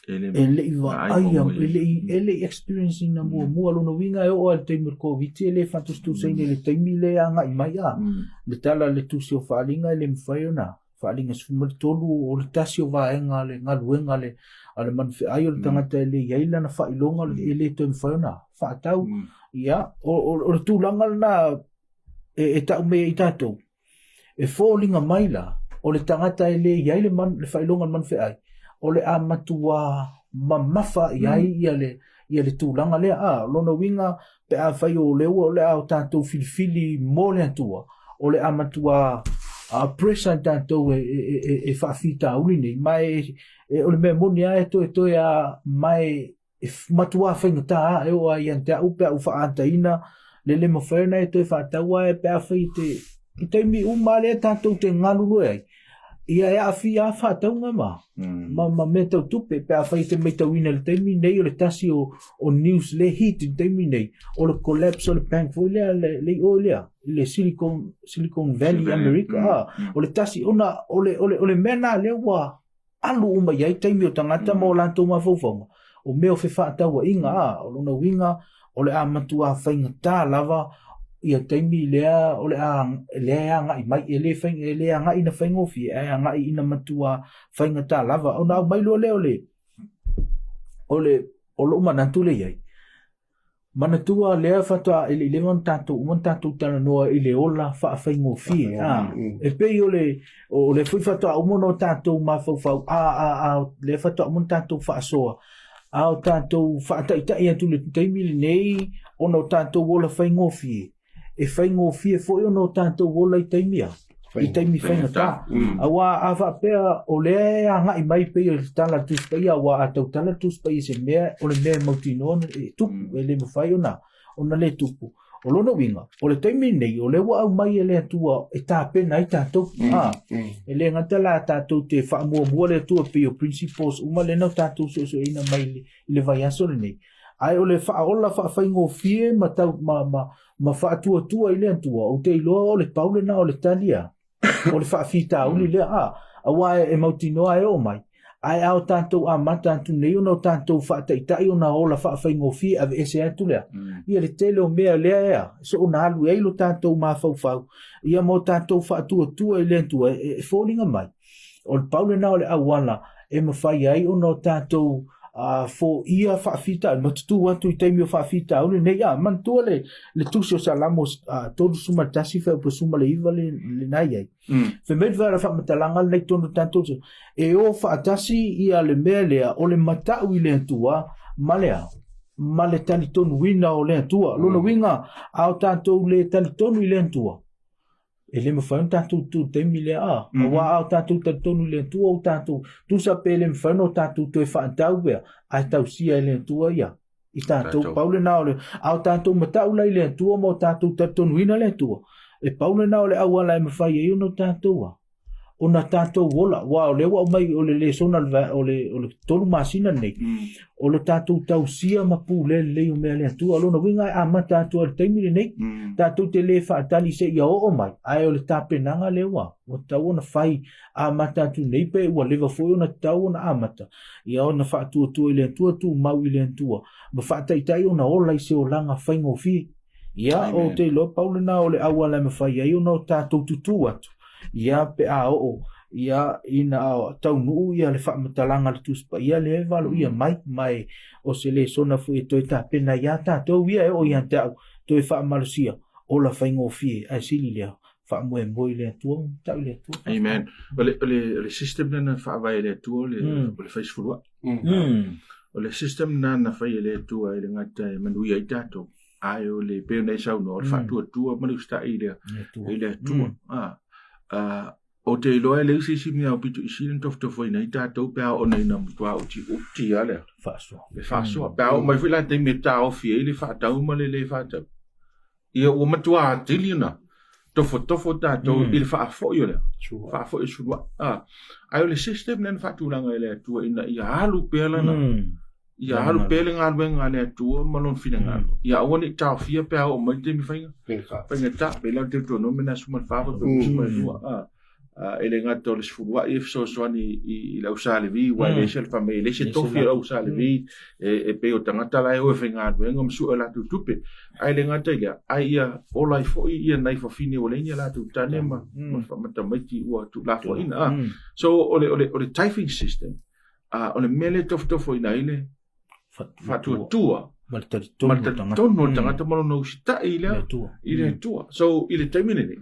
e le i vaaia, e le i experience ina muamua. Lona uiga e oo lava i le taimi o le Koviti e le faatusatusaina i le taimi lea e agai mai a. Le tala a le Tusi o Faaaliga e le mafai ona Faaaliga 13, o le tasi o vaega a le galuega a le, a le manufeai o le tagata e le i ai lana faailoga e le toe mafai ona faatau. Ia, o, o, o le tulaga lena e, e tau mai ai tatou, e foliga mai la, o le tagata e le i ai le, man, le faailoga a le manufeai, o le a matua mamafa i ai ia le, ia le tulaga lea. A, lona uiga, pe afai o lea ua o le a o tatou filifili mo le Atua, o le a matua pressure i tatou e, e, e, e faafitauli nei, ma e, e, o le mea moni lava e toetoe a, ma e, e matua faigata a, e oo lava ia te au pe a ou faaataina le le mafai ona e toe faatau ae pe afai e te, i taimi uma lea tatou te galulue ai, Ia e aafia lava faatauga ma, mm. ma, ma mea tau tupe pe afai e te maitauina i le taimi nei o le tasi o, o news le hit i le taimi nei o le collapse o le bank foi lea le, le i o lea i le Silicon, Silicon Valley America mm. ah, mm. o le tasi ona o le, o le, o le mea nā lea ua alu uma i ai taimi o tagata mm. ma o latou mafaufauga o mea o fefaatauaiga a o lona uiga o le a matuā faigata lava ia taimi lea o le a lea e agai mai e le fai e le agai ina faigofie ae agai ina matuā faigata lava ona aumai loa lea o le o le o lou manatu lea i ai Manatua lea faatoa e le i leva ona tatou uma ona tatou talanoa i le ola faafaigofie. A, e pei o le, o lea foi faatoa uma ona o tatou mafaufau, a, a, a, lea faatoa uma ona tatou faasoa, a o tatou faataitai atu i le taimi lenei ona o tatou ola faigofie, e faigofie foi ona o tatou ola i taimi a, i taimi faigata. Mm. Aua a faapea o lea e agai mai pei o le tala a le Tusi Paia, aua a tautala le Tusi Paia i se mea, o le mea e mautinoa e tupu, mm. e le mafai ona, ona le tupu. O lona uiga, o le taimi lenei, o lea ua aumai e le Atua e tapena ai tatou. Mm. A, mm. E le gata la tatou te faamuamua le Atua pei o principles uma lena o tatou suesueina mai i le vaiaso lenei. Ae o le faaola faafaigofie ma, tau, ma, ma, ma faatuatua i le Atua, ou te iloa o le pau lena o le tali a, o le faafitauli lea, a, aua e, e mautinoa e oo mai. Ae a o tatou amata atu nei ona o tatou faataitai ona ola faafaigofie aveese atu lea, mm. ia le tele o mea lea ea, soona alu ai lo tatou mafaufau, ia ma o tatou faatuatua i le Atua e, e foliga mai. O le pau lena o le auala e mafai ai ona o tatou uh, foia faafitauli, ma tutū atu i taimi o faafitauli nei. Ah, manatua le, le tusi o Salamo uh, 31 fuaiupu 19 le, lena i ai. Mm. Fai mai le vaega faamatalaga lenei tonu tatou e o faatasi ia le mea lea o le matau i le Atua ma le a ma le talitonuina o le Atua. Lona mm. uiga, a o tatou le talitonu i le Atua, e le mafai ona tatou tu taimi lea a mm -hmm. aua a o tatou talitonu i le Atua o tatou tusa pe le mafai ona o tatou toe faatau pea ae tausia e le Atua ia i tatou pau lena o le a o tatou matau la i le Atua ma o tatou talitonuina le Atua e pau lena o le auala e mafai ai ona o tatou a ona tatou ola aua o lea ua aumai o le lesona o le o le tolu masina lenei mm. o le tatou tausia ma pulea lelei o mea a le Atua. O lona uiga e amata atu i le taimi lenei, mm. tatou te le faatali seia oo mai, ae o le tapenaga lea ua, ua tatau ona fai amata atu nei pe ua leva foi ona tatau ona amata, ia ona faatuatua i le Atua, tumau i le Atua, ma faataitai ona ola i se olaga faigofie. Ia, ou te iloa pau lena o le auala e mafai ai ona o tatou tutū atu, ia pe a oo ia ina taunuu ia le faamatalaga a le Tusi Paia lea e valoia mm. mai, ma e o se lesona foi e toe tapena iā tatou ia e oo ia te au toe faamalosia ola faigofie ae sili lea faamoemoe i le Atua ma matau i le Atua. Amen. O le, o le, o le system lena na faavae e le Atua o le, mm. o le fai sefuluai. Mm. Mm. O le system lena na fai e le Atua e le gata e manuia ai tatou. Ae o le pei ona e saunoa, o le mm. faatuatua ma le usitai i le, i le Atua. Mm. Ah, ah, ou te iloa e leai se isi mea aupito i sili ona tofotofoina ai tatou pe a oo nei ina matua uti uti lava lea. Faasoa. Le faasoa. Mm. Pe a oo mai foi la taimi e taofi ai le faatau ma le le faatau. Ia ua matua atili ona tofotofo tatou mm. i le faafoi o lea. Faafoi o suluai. Ah. Ae o le system lea na faatulaga e le Atua ina ia alu pea lana. Mm. Ia alu pea le galuega a le Atua ma lona finagalo. Mm. Ia aua ne i taofia pe a oo mai le taimi faiga. Faigata. Pe la o Deuteronome na 14 pe 12. Ah. E le gata o le sefuluai e fesoasoani i le au Sa Levi, aua e leai se fai mai e leai se tofi o le au Sa Levi e pei o tagata la e o e faigaluega ma sue a latou tupe. Ae le gata i lea, ae ia ola ai foi ia nai fafine ua leai ni a latou tane ma, ma tamaiti ua tuulafoaiina. Ah. So o le, o le, o le tithing system, o le mea lea e tofotofoina ai le faatuatua ma le talitonu o le tagata ma lona usitai i le i le Atua. So i le taimi lenei,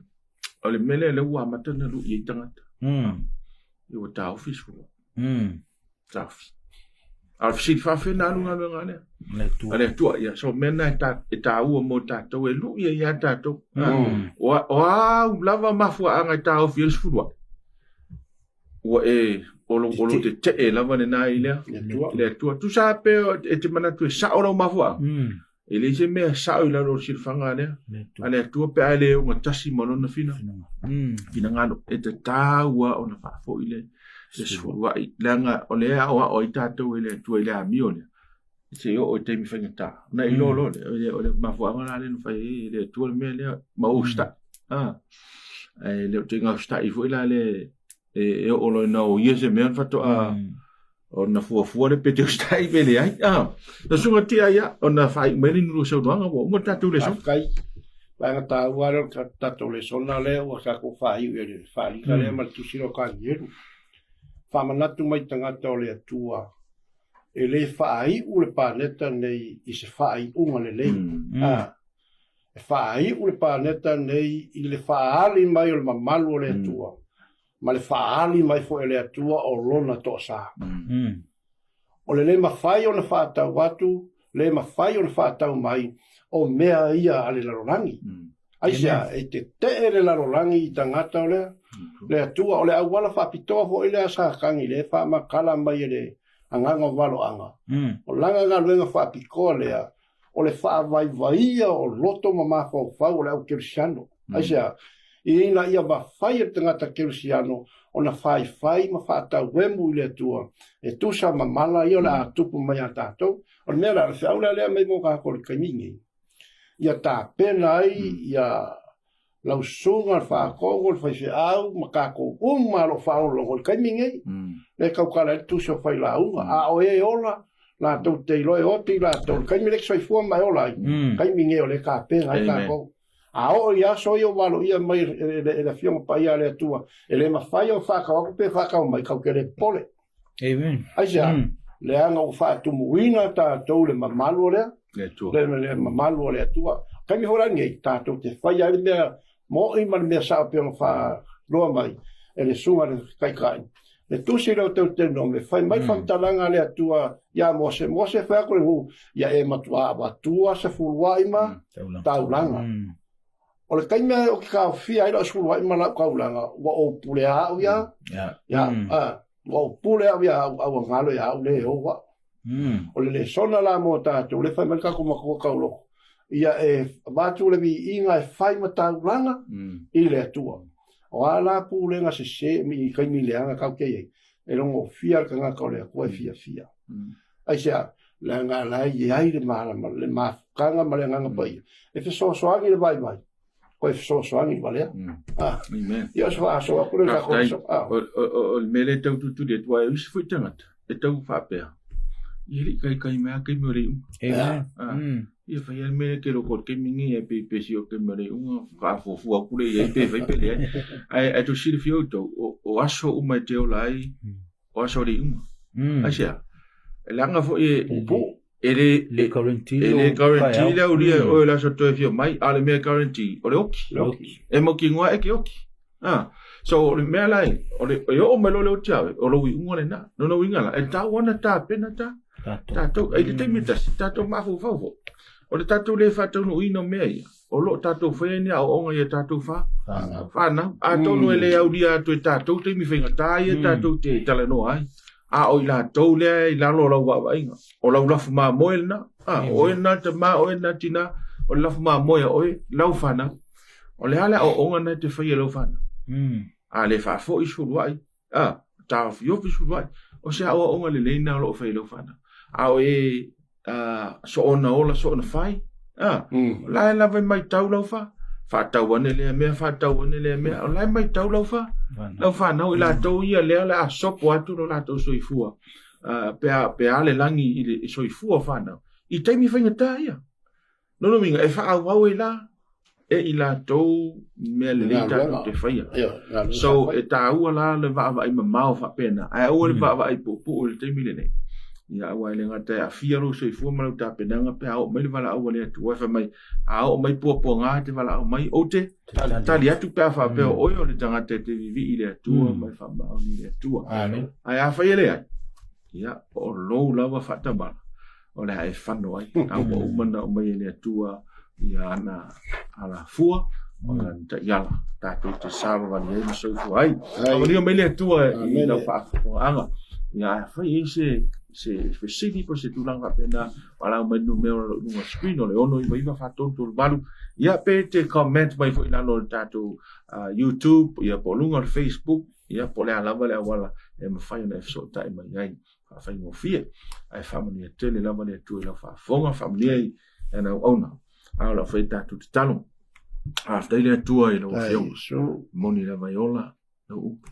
o le mea lea lea ua amata ona lui ai tagata. Ia ua taofi sefulu. Taofi. A o le fesili faafefea na alu galuega a lea? A le Atua. Ia, so mea na e taua mo tatou, e lui ai ia tatou. O a au lava mafuaaga e taofi ai le sefulu ai? Ua e o lo, o lo tetee lava lena i lea, i le Atua. Tusa pe e te manatu e sao lau mafuaaga. E leai se mea e sao i lalo o le silafaga a lea, a le Atua pe a e le ogatasi ma lona fina, finagalo. E tatau lava ona faafoi le, le sefuluai, leaga o lea e aoao ai tatou e le Atua i le amio lea, se i oo i taimi faigata. Ona e iloa loa lea, o le mafuaaga la lea na fai ai e le Atua le mea lea, ma ou usitai. Ae le o ituaiga usitai foi la lea e oo loa ina oia se mea ona faatoa ona fuafua lea pe te usitai pe leai. Na susuga Tia ia, ona faaiu mai le nulu saunoaga ua uma le tatou lesona. Faafetai. Vaega taua lea o le tatou lesona lea ua tatou faaiu i le faaaliga lea ma le tusi lea o Kanielu. Faamanatu mai tagata o le Atua e le faaiu le paneta nei i se faaiuga lelei. Mm. Ah, e faaiu le paneta nei i le faaali mai o le mamalu o le mm. Atua mm. ma le faaali mai foi e le Atua o lona toasa. Mm. mm. O le le mafai ona faatau atu, le mafai ona faatau mai o mea ia a le lalolagi. Mm. Aisea, e tetee le lalolagi i tagata o lea, le Atua, o le auala faapitoa foi lea a Satani lea e faamatala mai e le agaga o valoaga. O lana galuega faapitoa lea, o le faavaivaia o loto ma mafaufau o le au kerisiano. Aisea, ina ia mafai e le tagata kerisiano ona faifai ma faatauemu i le Atua e tusa ma mala ia o le a tupu mai ia tatou. O le mea la, o le feau la lea mai mo tatou i le taimi nei, ia tapena ai ia lau susuga le faatogo, le faifeau ma tatou uma o lo o faalogologo i le taimi nei. Lea e tautala ai le tusi o failauga, a o e ola, latou te iloa e oti latou, le taimi lea e te soifua ma e ola ai, taimi nei o lea e tapena ai tatou. A oo i aso ia ua valoia mai e le Afioga Paia a le Atua, e le mafai ona faatau atu pe faatau mai, tatou te le popole. Amen. Aisea? Mm. Leaga ua faatumuina tatou le mamalu o lea. Le Atua. Le, le mamalu o le Atua. Taimi foi la nei, tatou te faia ai le mea mo'i ma le mea sao pei ona faaloa mai e le susuga i le Taitai. Le tusi lea o Teuteronome, fai mai mm. faamatalaga a le Atua iā Mose, Mose fai atu le hu, ia e matuā avatua sefuluai ma mm. taulaga. Mm. O le taimi ou te taofia ai lau sefuluai ma lau taulaga, ua ou pule au ia, ia, ua ou pule au ia au, au galo ia au le ou au. O le lesona la mo tatou, le fai mai le tatou matua tauloko, ia e avatu le viiga e fai ma taulaga i le Atua. O a la pulega sese i taimi leaga tatou te i ai, e logofia le tagata o le Atua e fiafia. Aisea? Leaga la e i ai le malama, le mafutaga ma le Agaga Paia, e fesoasoani le vaivai, koe fesoasoani le valea. Ah. Amen. Ia, o se faasoa atu lea i tatou Faafetai. leso. Ah. O le mea lea e tau tutuli atu, aua e isi foi tagata e tau faapea, ia e le i kaikai mai lava taimi o le iuga. Amen. Ah. Ia fai lava le mea lea e te loko i le taimi nei, ae pei pe sio taimi o le iuga, faafuafua atu lea i ai pe fai pe leai. Ae tou silafia outou, o aso uma e te ola ai, o aso o le iuga. Aisea? E leaga foi e e le Le guarantee e le guarantee le aulia e oe o le aso toe afio mai, a o le mea e guarantee, o le oki. E mautinoa e ke oki. Ah. So o le mea la e, o le e oo mai loa le oti ia oe, o lou iuga lena. Lona uiga la, e tatau ona tapena ta tatou. E i le taimi e tasi, tatou mafaufau foi. O le tatou le faataunuuina o mea ia, o lo o tatou faia ni aoaoga i a tatou fa, fanau. Atonu e le aulia atu e tatou taimi faigata ia tatou te talanoa ai. A o i latou lea i lalo o lau vaavaaiga. O lau lafu mamoe lena. A, o oe lena tama, o oe lena tina, o le lafu mamoe a oe, lau fanau. O le a le aoaoga lena e te faia i lau fanau? A le faafoi sefuluai, a, taofiofi sefuluai, o se aoaoga lelei lena o lo o fai i lau fanau. A o e soona ola soona fai. A, o la e lava e matau lau fa, faatau ane lea mea, faatau ane lea mea. O la e matau lau fa, lau fanau i latou ia lea o le a sopo atu lo latou soifua. Pe a, pe a le lagi i le soifua o fanau. I taimi faigata ia. Lona uiga, e faaauau ai la e i latou mea lelei tatou te faia. So, e taua la le vaavaai mamao faapena, ae aua le vaavaai puupuu i le taimi lenei. Ia, aua e le gata e aafia lou soifua ma lau tapenaga pe a oo mai le valaau a le Atua e fai mai, a oo mai puapuaga e te valaau mai, ou te tali atu pe a faapea o oe o le tagata e te vivii i le Atua ma e faamaoni i le Atua. Ae afai e leai, ia, o lou lava faatamala, o le a e fano ai, a ua uma ona aumai e le Atua ia ana alafua, o lana taiala, tatou te savavali ai ma soifua ai. Faamanuia mai le Atua i lau faafofogaaga. Ia, afai e i ai se se fesili po o se tulaga faapena, valaau mai i le numera o lo o i luga o le screen o le 699 4338. Ia, pe te comment mai foi i lalo o le tatou YouTube, ia po o luga o le Facebook, ia po o le a lava le auala e mafai ona e fesootai mai ai. Faafaigofie, ae faamanuia tele lava le Atua i lau faafofoga, faamanuia i ana auauna. A o lau fai tatou tatalo. Faafetai le Atua i lau afioga. Moni lava e ola lau upu.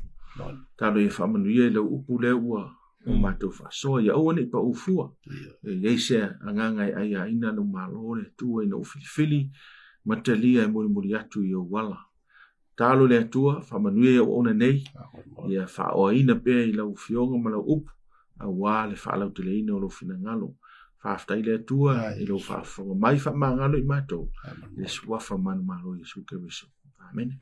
Talo ia faamanuia i lau upu lea ua o matou faasoa ia aua ne i paū fua. E i ai se agaga e aiaina lou malo le Atua ina ua filifili ma talia e mulimuli atu i ou ala. Talo le Atua, faamanuia i auauna nei, ia faaoaina pea i lau afioga ma lau upu, aua le faalauteleina o lou finagalo. Faafetai le Atua i lou faafofoga mai, faamagalo i matou, i le suafa manumalo o Iesu Keriso. Amene.